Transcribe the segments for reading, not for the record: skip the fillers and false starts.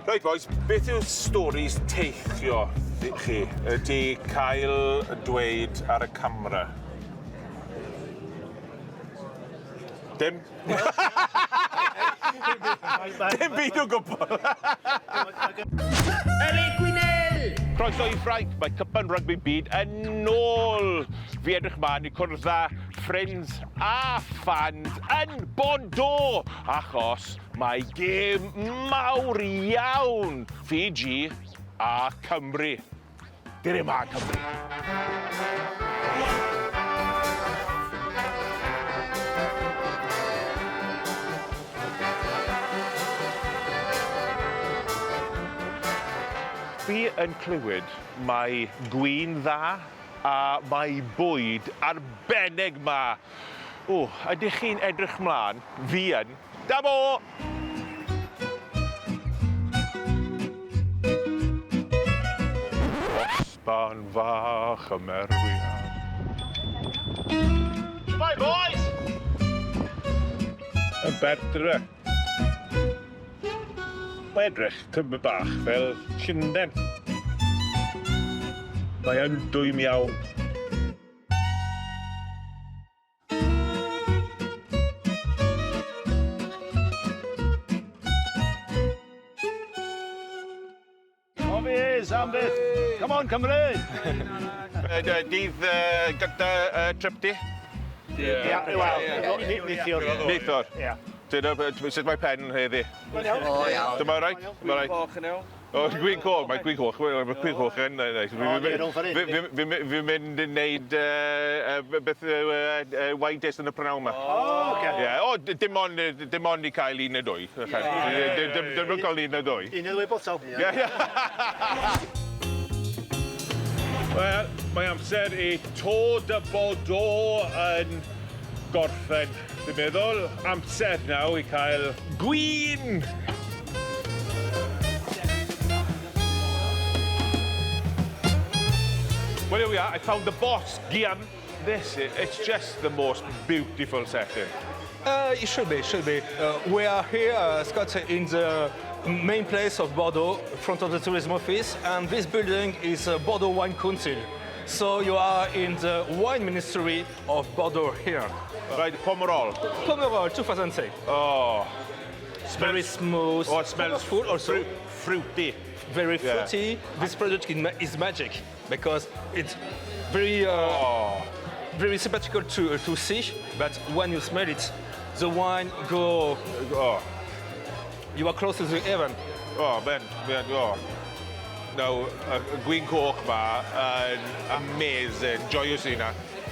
Reit boys, beth yw storis teithio i chi? Ydy cael dweud ar y camera? Dim? Dim byd o gwbl! Elin Gwynel! Croeso i Ffrainc, mae Cwpan Rygbi Byd yn ôl! Fi edrych mlaen i cwrdd â ffrinds a ffans yn Bordeaux, achos mae gêm mawr iawn Fiji a Cymru. Dere 'ma, Cymru! Fi yn clywed mae gwin dda a mae bwyd arbennig 'ma. O, ydych chi'n edrych mlaen? Fi yn. Da bo! Bosban fach y merwiad. Shwmae boys! Y Bertre. Mae edrych tymed bach fel Llundain. Mae yn dwym iawn. Obvious, am beth. Come on, Cymru! Dydd gynta trip ti? Ie, wel, neithiwr. Neithiwr? Ie. Sut mae pen heddi? Mae'n iawn. O, iawn. Dyma reit? Dyma reit? Gwin coch yn iawn. O, gwin coch, mae gwin coch, mae gwin coch yn neis. Fi'n mynd i wneud beth yw wine taste yn y prynawn 'ma. O, oce. Ie, o, dim ond, dim ond i cael un neu dwy. Dim ond cael un neu dwy. Un neu ddwy botel. Ie, ie. Wel, mae amser i Tour de Bordeaux yn gorffen. Fi'n meddwl, amser nawr i cael gwin! Well, here we are. I found the boss, Guillaume. This, it's just the most beautiful setting. It should be, should be. We are here, Scott, in the main place of Bordeaux, in front of the tourism office, and this building is Bordeaux Wine Council. So you are in the wine ministry of Bordeaux here. Right, Pomerol. Pomerol, 2006. Oh. Very smooth. Oh, it smells full also. Fruity. Very fruity. Yeah. This product is magic because it's very, very sympathical to see, but when you smell it, the wine go. Oh. You are close to the heaven. Oh, man, man, oh. Now, y gwin coch ma yn amazing. Joyous i.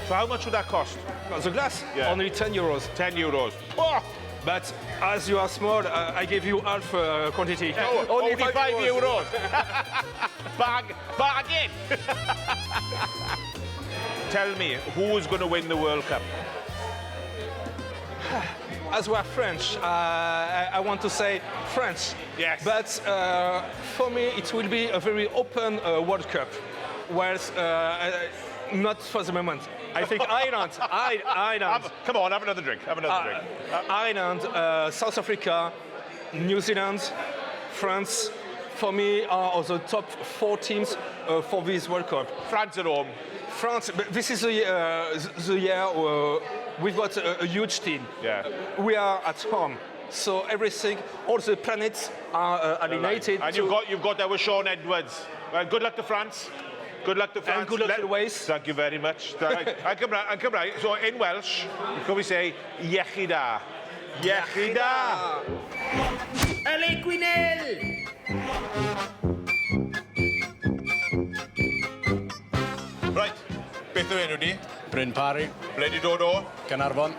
So how much would that cost? The glass? Yeah. Only 10 euros. 10 euros. Oh! But as you are small, I give you half quantity. Oh, only 5 euros. Bargain! Tell me, who's going to win the World Cup? As we are French, I want to say French. Yes. But for me, it will be a very open World Cup, whereas not for the moment. I think Ireland, Ireland. Come on, have another drink. Have another drink. Ireland, South Africa, New Zealand, France, for me, are the top 4 teams for this World Cup. France at home. France, but this is the year we've got a huge team. Yeah. We are at home, so everything, all the planets are aligned. And you've got there with Shaun Edwards. Well, good luck to France. Good luck to France. And good luck to Wales. Thank you very much. And Cymraeg, so in Welsh, can we say, Iechyd da. Iechyd da. Elin Gwynel! Right, beth yw enw di? Bryn Parry. Ble di dod o? Gaernarfon.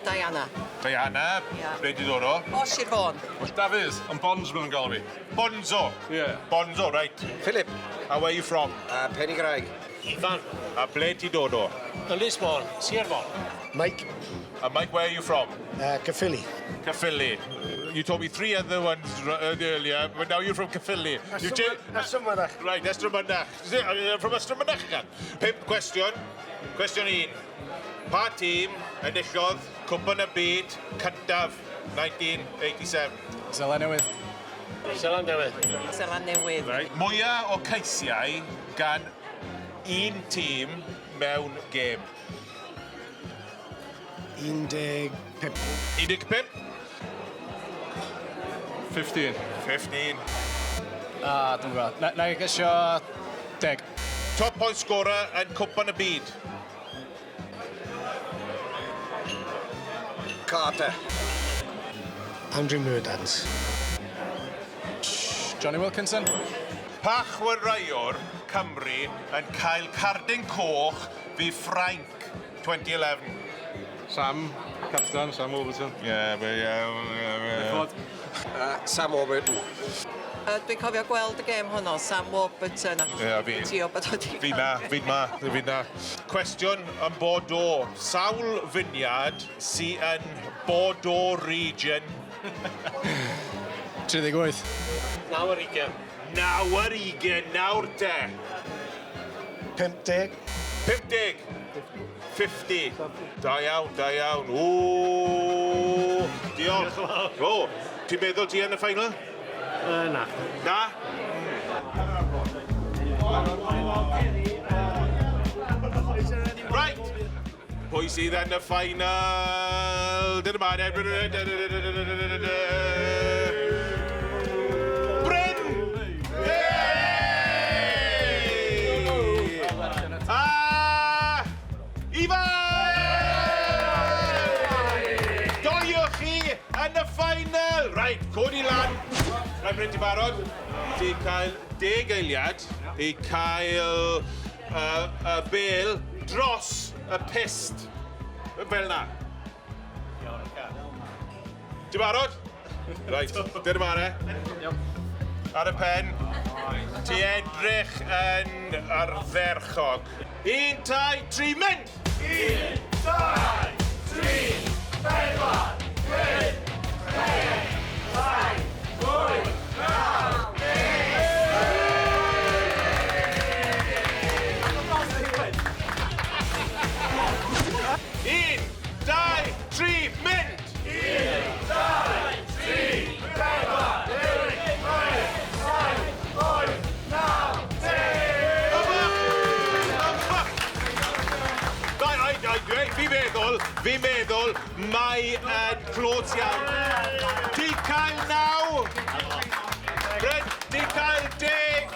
Diana. Diana, Yeah. Ble di dod o? O, Sir Fôn. Dafydd, ond Bonds maen nhw'n galw fi. Bonzo? Yeah. Bonzo, right. Philip. And where are you from? Penygraig. Ifan. A ble ti dod o? Ynys Môn, Sir Fôn. Mike. And Mike, where are you from? Caerphilly. Caerphilly. You told me 3 other ones earlier, but now you're from Caerphilly. Ystrad Right, Ystrad Mynach. Is it from Ystrad Mynach again? 5 cwestiwn. Cwestiwn 1. Pa tîm enillodd Cwpan y Byd cyntaf 1987? Seland Newydd. Seland Newydd. Seland Newydd. Right. Mwya o ceisiau gan un tîm mewn gêm. 15. 15. 15. 15. Ah, dwi'n gwybod. Na, na i gesio 10. Top point scorer yn Cwpan y Byd. Carter. Andrew Murdans. Johnny Wilkinson. Pa chwaraewr Cymru yn cael cardyn coch fi Ffrainc 2011? Sam, captain, Sam Warburton. Yeah, but yeah. Sam Warburton. Dwi'n cofio gweld y gêm honno, Sam Warburton. Ie, fi. Tio bod o di Fi na, fi na, fi na. Cwestiwn yn Bordeaux. Sawl funiad sy yn Bordeaux region? 38. 9 ar 20. 9 ar 20, nawr te. 50. 50. 50. Da iawn, da iawn. Ww, diolch. O, ti'n meddwl ti yn y final? Na. Na? Right. Pwy sydd yn y final? Dyna ma. Bryn! Hey! A Ifan! Doi o chi yn y final! Right, codi lan. Right, Bryn, ti'n barod? Ti'n cael 10 eiliad i cael y bel dros y pyst. Fel na. Ti'n barod? Right, dyna ma e. Ar y pen. Ti edrych yn ardderchog. 1, 2, 3, mynd! 1, 2, 3, 4, 5, 6, 7, 8, 9, 10! 1, 2, 3, mynd! 1, 2, 3, 4, 5, 6, 7, 8, 9, 10! Dai, ai, ai, dwi, fi meddwl, mae yn close iawn. Ti cael 9. Bryn, ti cael 10.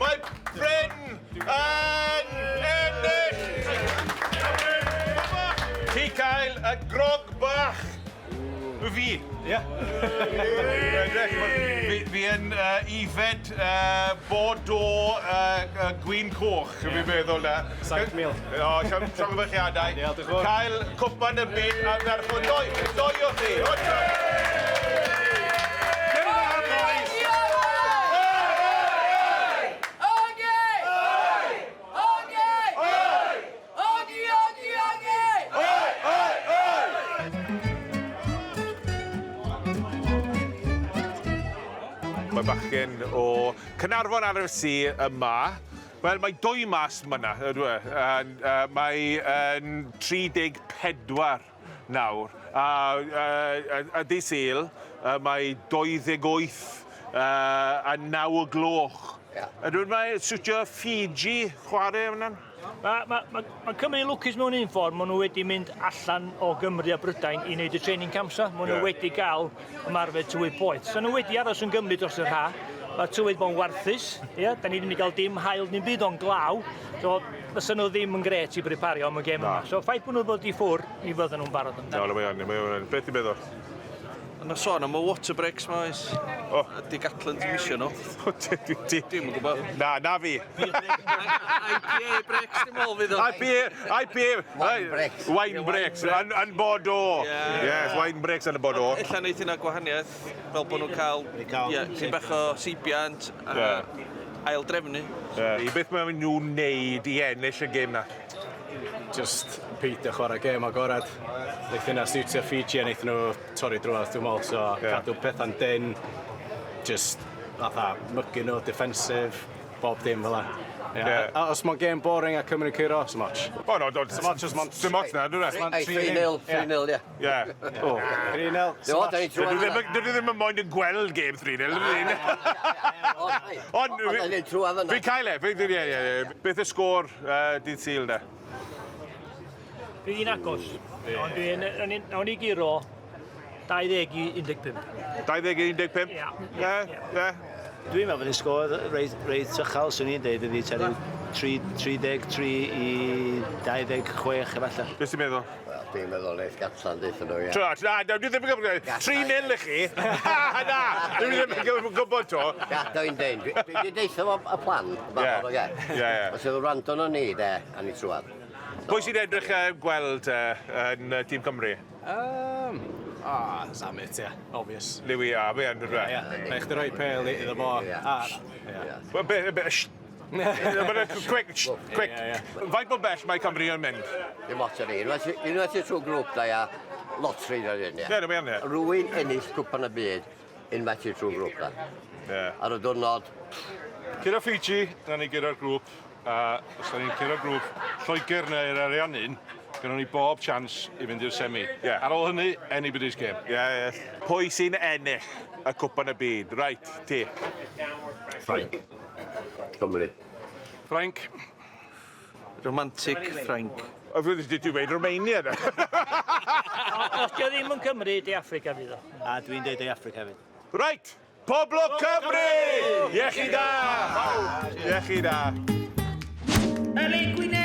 Mae Bryn yn ennill. Ti cael y grog bach. Fi. Ie. Fi yn ifed Bordeaux gwin coch, fi'n meddwl na. 7,000. O, llongyfarchiadau. Diolch, diolch yn fawr. Cael cwpan y byd ardderchog. Doi o chi. O, Get it on, boys! Ogi! Ogi! Ogi, ogi, ogi! Oi, oi, oi! Mae bachgen o Caernarfon RFC yma. Wel, mae dwy mas myna, ydw e. Mae yn 34 nawr. A dydd Sul, mae 28 a 9 o gloch. Ie. Ydw i'n siwtio Fiji chwarae hwnna? Mae ma, ma, ma Cymru lwcus mewn un ffordd, maen nhw wedi mynd allan o Gymru a Brydain i wneud y training camps. Maen nhw Ie. wedi gael ymarfer tywydd poeth. So nhw wedi aros yn Gymru dros yr ha. Mae'r tywydd bo'n warthus, ie? Da ni ddim wedi cael dim haul ddim byd ond glaw. So, fysa nhw ddim yn gret i prepario am y gêm yma. So, ffaith bod nhw ddod i ffwr, mi fydden nhw'n barod amdano. No, mae o'n, mae o'n. Beth ti'n meddwl? Yna sôn am y water breaks ma oes. O. Ydy Gatland ddim isio nhw. Dim yn gwybod. Na, na fi. IPA breaks dim ôl fydd o. IPA, IPA. Wine breaks. Wine breaks, yn Bordeaux. Ie. Yes, wine breaks yn y Bordeaux. Ella neith hynna gwahaniaeth, fel bod nhw'n cael cael- ie, tipyn bach o seibiant a Ie. ail drefnu. Ie. I beth maen nhw'n neud i ennill y gêm na? Just peidio chwarae gêm agorad. Neith hynna siwtio Fiji a neith nhw torri drwodd, dwi'n meddwl. So, Ie. cadw pethau'n dyn, just fatha mygu nhw, defensive. bob dim fel 'a. Ie. Ie. A os mae'n gêm boring a Cymru'n curo, so much. O, no, do, So much as ma'n... Dim ots na, dwi'n Ma'n Ei, 3-0, 3-0, ie. Ie. O, 3-0. Do, da ni trwy Dydw i ddim yn moyn yn gweld game 3-0. Ond... Ond da ni'n trwad yna. Fi'n cael e. Ie, ie, ie. Beth y sgôr dydd Sul, de? Bydd hi'n agos. Ond dwi'n... Nawn ni guro 20 i 15. 20 i 15? Ie. Ie, ie. Dwi'n meddwl fydd hi'n sgôr reit, reit uchel, swn i'n deud, fydd hi tua ryw 33 i 26 efallai. Beth ti'n meddwl? Wel, dwi'n meddwl neith Gatland deutha nhw, ie. Tra, na, na, dwi ddim yn gwybod. 3-0 i chi. Na, dwi ddim yn gwybod to. Ia, dwi'n deud. Dwi wedi deutha fo y plan. Ie. Ie. Ie, ie. Os ydw rando no ni, de, a ni trwad. Pwy sy'n edrych gweld yn tîm Cymru? Zammit, ie. Obvious. Louis, a fe yn rhywbeth. Ie. Na i chdi roi pêl iddo fo. Ie. Ie. Wel, be, be, sh... Quick, sh, quick. Ie, ie. Faint mor bell mae Cymru yn mynd? Dim ots ar un. Unwaith ti'n trwy grŵp da, ia, lotri da hyn, ia. Ie, na, mae yn, ie. Rwy'n ennill cwpan y byd unwaith ti'n trwy grŵp da. Ie. Ar y diwrnod, Curo Fiji, da ni guro'r grŵp, a os da ni'n curo'r grŵp Lloegr neu'r Ariannin, gynnon ni bob chance i fynd i'r semi. Ie. Ar ôl hynny, anybody's game. Ie, ie. Pwy sy'n ennill y cwpan y byd? Right, ti. Ffrainc. Cymru. Ffrainc. Romantic Ffrainc. O, fi wedi dweud Romania, na. Os dio ddim yn Cymru, di Africa fydd o. A dwi'n deud i Africa hefyd. Right, pobl o Cymru! Iechyd da! Iechyd da. Elin Gwynel!